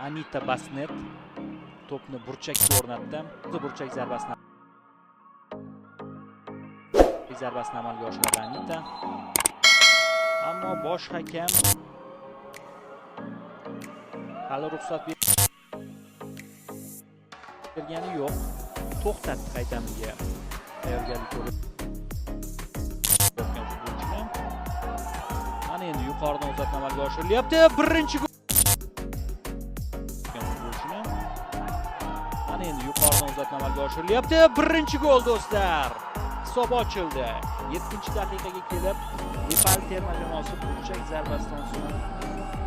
Anita Basnet to'pni burchakka o'rnatdi. Burchak zarbasini amalga oshiradi Anita. Ammo bosh hakam hali ruxsat bergani yo'q. To'xtatdi qaytamiga tayyorgarlik ko'rayotgan futbolchini. Mana endi yuqoridan uzatma amalga oshirilyapti. Birinchi gol futbolchini. Mana endi yuqoridan uzatma amalga oshirilyapti. Birinchi gol, do'stlar. Hisob ochildi. 7-daqiqaga kelib Nepal terma jamoasi burchak zarbasidan so'ng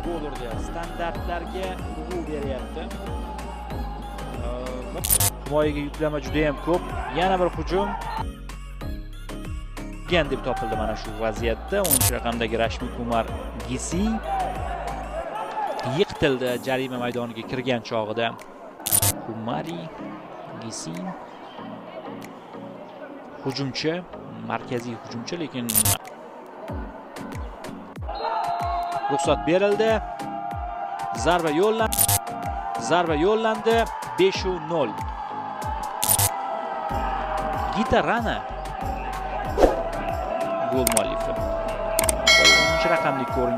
gol urdi. Standartlarga urg'u beryapti. Himoyaga yuklama juda ham ko'p. Yana bir hujum gan deb topildi mana shu vaziyatda. 10 raqamdagi Rashmi Kumar Gising yiqitildi jarima maydoniga kirgan chog'ida. Kumari Gising hujumchi, markaziy hujumchi, lekin ruxsat berildi. Zarba yo'llandi. Zarba yo'llandi. 5-0. Gita Rana gol muallifi. 10 raqamli ko'ringan.